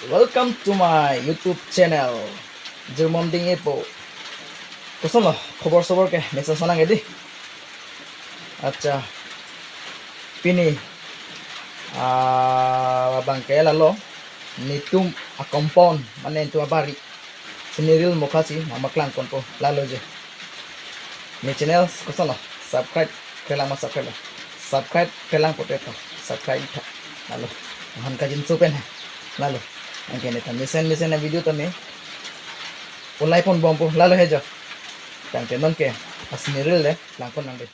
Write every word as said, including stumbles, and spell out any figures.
Welcome to my YouTube channel. Jirmom Ding Epo. Kosonlo khobor sobor ke mesen sonang edi. Acha. Pini ah abang ke lalo netum a-compound mane netum abari. Sini reel mokha si mama klangponpo lalo je. Ne channel kosonlo subscribe kelang ma subscribe lo. Subscribe kelang pote to subscribe tha. Lalo. Mohan kajinso pen he. Lalo. Anke netum mesen mesen a-video tame ulai ponbompo lalo he jo. Tangte non ke a-sini reel le langpon nang de.